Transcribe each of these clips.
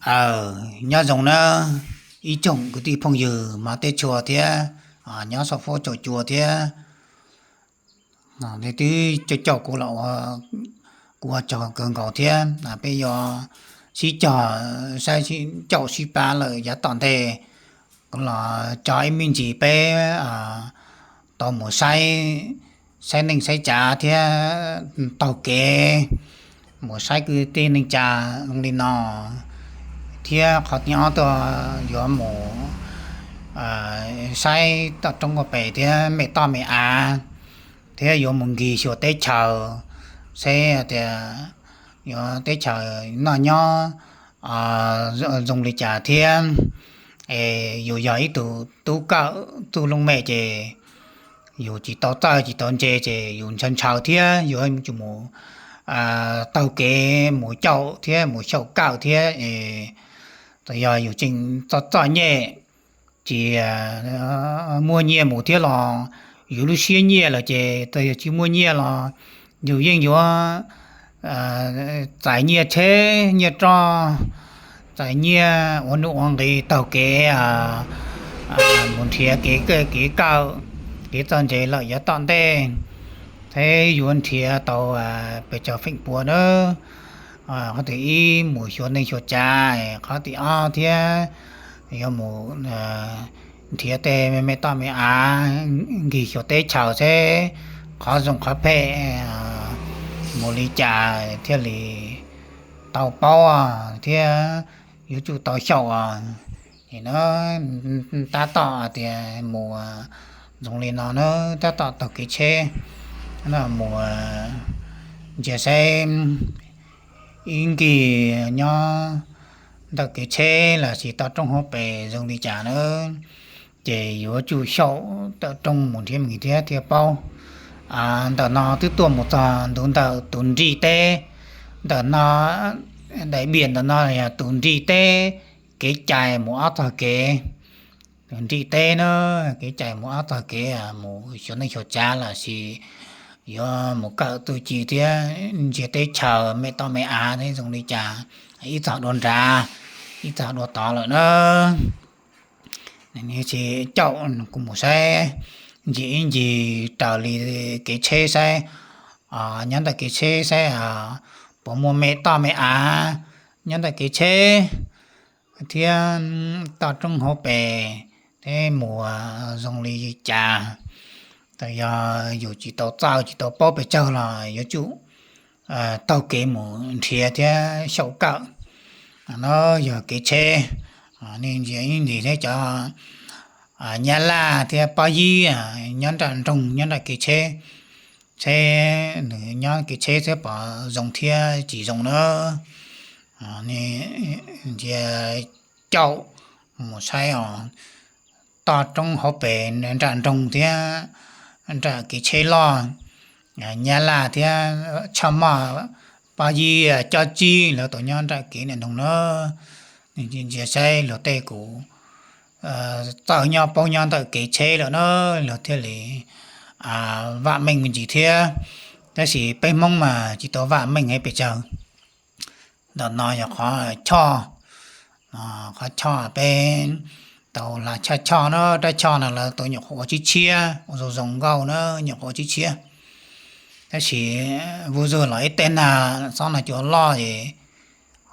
Aw, nyob zoo nawb ib tsoom kwv tij phooj ywg Hmoob teb chaws thiab nyob saum huab saum cua thiab. Twb caum caum kuv los ua, kuv ua tsaug kawg nkaus thiab. Peb yuav sib cog, saib caum sib pab lawm yav tom ntej, kuv los tso ib me ntsis peb tau mus saib, saib neej saib tsav thiab taug kev mus saib kwv tij neej tsa zoo li no, thiab qhov thib ob tuaj yuav mus saib toj roob hauv pes thiab me toj me av, thiab yuav mus nkig xyuas teb chaws, saib tias yuav teb chaws noj nyob zoo li cas thiab. Es yus yog ib tug tub kawm txuj looj mem ces yus tsis tau txawj tsis tau ntse ces yus ntshaw ntshaw thiab yuav tsum mus taug kev mus caum thiab mus xyaum kawm thiab. Txawm yog yus tseem txom txom nyem, tsis muaj nyiaj mus thiab los yus lub siab nyiaj lawm ces txawm yog tsis muaj nyiaj los yus yeej yuav txais nyiaj tsheb nyiaj roj, txais nyiaj ua nuj ua nqis taug kev mus nrhiav kev kawm, kev txawj ntse lawm yav tom ntej, thiab yuav nrhiav tau pes tsawg feem pua na. Qhov thib ib mus xyuas neej xyuas tsav, qhov thib ob thiab yuav mus nrhiav tej me toj me av, nkig xyuas teb chaws seb qhov zoo qhov phem mus li cas thiaj li tau paub thiab yuav tsum tau xyaum. Tab tom tias mus zoo li no na, tab tom taug kev tsheb mus ntsia saib ib nkig nyob ntawm kev tsheb los sis toj roob hauv pes zoo li cas na, ces yuav tsum xyaum tawm rooj mus nrhiav me ntsis thiab thiaj paub. Ntawm no twb tuaj mus txog ntu ntawm tus nrim teb, ntawm no daim biam ntawm no yog tus nrim teb, kev cai mus ob txog kev. Tus nrim teb na, kev cai mus ob txog kev mus xyuas neej xyuas tsav los sis yuav mus kawm txuj ci thiab ntsia teb chaws me toj me av thiab zoo li cas, ib txog dua nrad, ib txog dua tod lawm na. Ces caum kuv mus saib ntsia ib ncig raws li kev tsheb saib nyob ntawm kev tsheb saib puas muaj me toj me av nyob ntawm kev tsheb thiab toj roob hauv pes thiab mus zoo li cas. Txawm yog yus tsis tau txawj tsis tau paub pes tsawg los yuav tsum taug kev mus nrhiav thiab xyaum kawm. No yog kev tsheb, nej ntsia ib ntsis thiab cov Nyab Laj thiab Pob Yib nyob nram nroog nyob nram kev tsheb, tsheb nws nyob kev tsheb thiab pom zoo thiab tsis zoo na. Ntsia caum mus saib os, toj roob hauv pes nram nroog thiab nram kev tsheb loj, Nyab Laj thiab Tshaj Moj, Pob Yib, Cob Tsib lawv tau nyob nram kev nram nroog na. Ntsia saib luag tej kuv txawj nyob paub nyob ntawm kev tsheb lawm na, luag thiaj li vam meej me ntsis thiab. Tab sis peb Hmoob mas tsis tau vam meej pes tsawg. Ntawm no yog qhov choj, qhov choj peb tau hla choj choj na, rab choj no lawv tau nyuam qhuav ua tshiab tshiab, ua zoo zoo nkauj na, nyuam qhuav ua tshiab tshiab. Tab sis vus zug los ib teg nag xob no cua loj es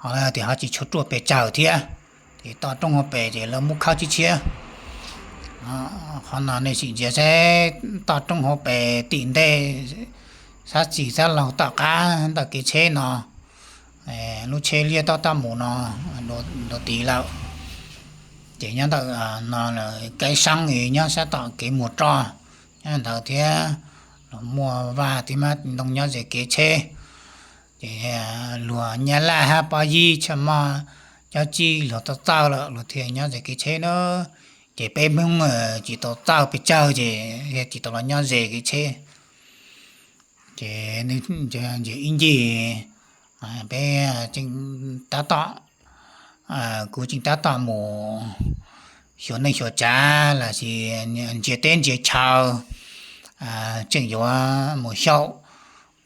ho tias ho tsis tshua ruaj pes tsawg thiab, ces toj roob hauv pes ces lawv muab khawb tshiab tshiab. Qhov no nej sim ntsia saib toj roob hauv pes tim ntej, sab xis sab laug tom qab ntawm kev tsheb no, lub tsheb liab tob tab mus no dua tid lawm. Ces nyob ntawm no kaib sab nyob sab tom kev mus roj, nyob ntawd thiab los muaj vaj thiab mas ntoo nyob ze kev tsheb. Ces luag Nyab Laj hab Pob Yib, Tshaj Moj, Cob Tsib luag tau txawj lawm luag thiaj nyob ze kev tsheb na. Ces peb Hmoob tsis tau txawj pes tsawg ces tsis tau los nyob ze kev tsheb. Ces ntsia ib ncig, peb tseem tab tom, kuv tseem tab tom mus xyuas neej xyuas tsav los sis ntsia teb ntsia chaw, tseem yuav mus xyaum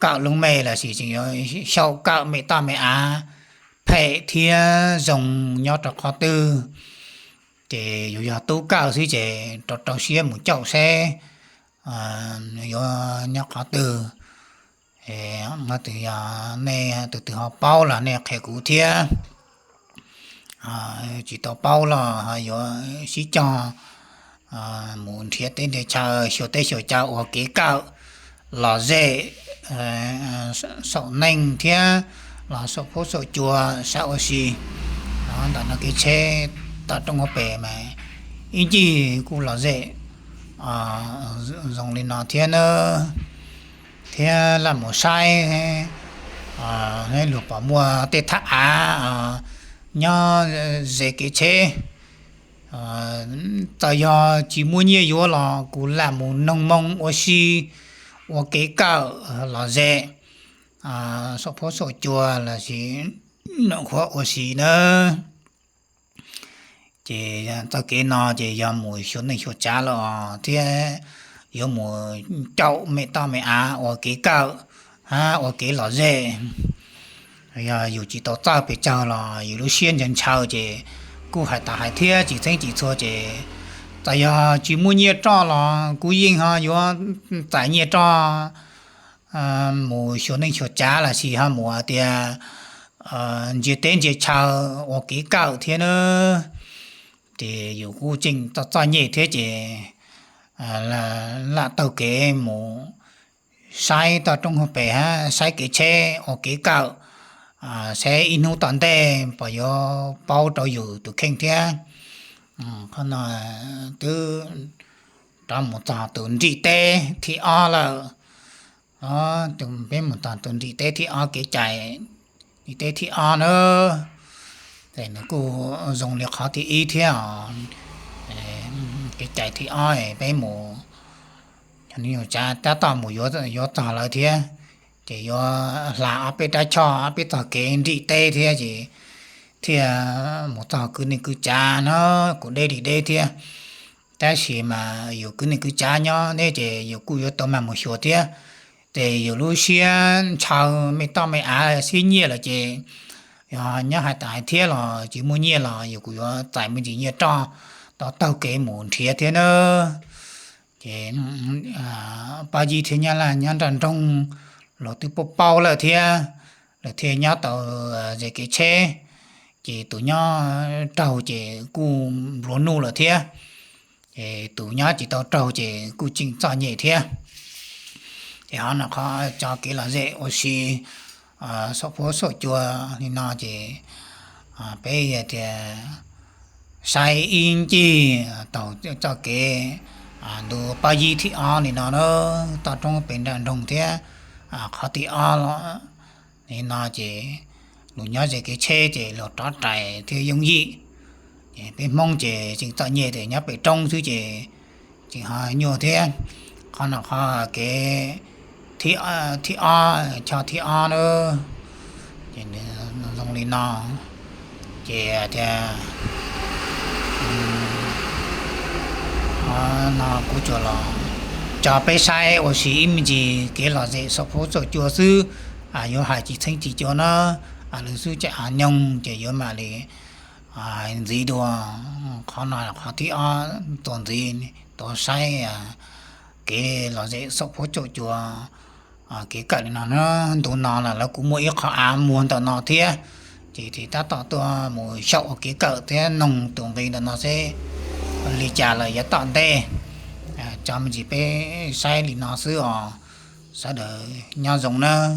kawm lub me los sis tseem yuav xyaum kawm me toj me av, phem thiab zoo nyob rau qhov twg. Ces yus yog tub kawm xwb ces rau rau siab mus caum seb yuav nyob qhov twg. Yog nej tus twg ho paub los nej qhia kuv thiab. Tsis tau paub los ho yuav sib cog mus nrhiav teb nrhiav chaw, xyuas teb xyuas chaw ua kev kawm lom zem saum neej thiab los saum huab saum cua saib ua si. Ntawm no kev tsheb toj roob hauv pes mas ib ncig kuj lom zem zoo li no thiab na. Thiab lam mus saib luag puas muaj tej thaj av nyob ze kev tsheb. Txawm yog tsis muaj nyiaj yuav los kuv lam mus noog moo ua si, ua kev kawm lom zem saum huab saum cua los sis nram qhuav ua si na. Ces txoj kev no ces yog mus xyuas neej xyuas tsav los thiab yuav mus caum me toj me av ua kev kawm hab ua kev lom zem. Yog yus tsis tau txawj pes tsawg los yus lub siab ntshaw ntshaw ces kuj hais tas hais thiab tsis txheeb tsis txhua ces txawm yog tsis muaj nyiaj roj los kuv yeej ho yuav txais nyiaj roj mus xyuas neej xyuas tsav los sis ho mus tias ntsia teb ntsia chaw ua kev kawm thiab na. Ces yus kuj tseem txom txom nyem thiab ces lam taug kev mus saib toj roob hauv pes hab saib kev tsheb ua kev kawm, saib ib hnub tom ntej puas yuav paub rau yus tus kheej thiab. Qhov no twb rov mus txog tus nrim teb thib ob lawm. Peb mus txog tus nrim teb thib ob, kev cai nrim teb thib ob na. Ces nws kuj zoo li qhov thib ib thiab os. Kev cai thib ob peb mus, tab tom mus yuav txog lawv thiab, ces yuav hla ob peb rab choj ob peb txog kev nrim teb thiab ces thiaj mus txog kwv neej kwv tsav na. Kuj deb li deb thiab, tab sis mas yus kwv neej kwv tsav nyob ne ces yus kuj yuav tau mag mus xyuas thiab. Ces yus lub siab ntshaw me toj me av siab nyiaj lawm ces yog nyob hais tas hais thiab los tsis muaj nyiaj los yus kuj yuav txais me ntsis nyiaj roj tau taug kev mus nrhiav thiab na. Ces Paj Yib thiab Nyab Laj nyob nram nroog los twb paub paub lawm thiab, lawv thiaj nyob tau ze kev tsheb. Ces tus nyob raug ces kuj nplua nuj lawm thiab, ces tus nyob tsis tau raug ces kuj tseem txom nyem thiab. Ces ho no qhov tso kev lom zem ua si saum huab saum cua li no ces peb tias saib ib ncig taug txoj kev ntu Paj Yib thib ob li no na, toj roob pem nram nroog thiab qhov thib ob li no ces luag nyob ze kev tsheb ces luag rov rais thiab yooj yim. Ces peb Hmoob ces tseem txom nyem tias nyob pem roob xwb ces tseem ho nyuaj thiab. Qhov no qhov kev thib ob, choj thib ob na, ces zoo li no. Ces tias no kuv tsuas los tso peb saib ua si ib me ntsis kev lom zem saum huab saum cua xwb, yuav hais tsis txheeb tsis txhua na, lwm xub caij nyoog ces yuav mam li ntxiv dua. Qhov no qhov thib ob tuaj ntxiv, tuaj saib kev lom zem saum huab saum cua, kev kawm li no na. Ntu no los lawv kuj muaj ib qho av muag ntawm no thiab, ces tab tom tuaj mus xyaum ua kev kawm thiab noog tus nqi ntawm no seb li cas lawm yav tom ntej. Tso me ntsis peb saib li no xwb os, sawv daws nyob zoo nawb.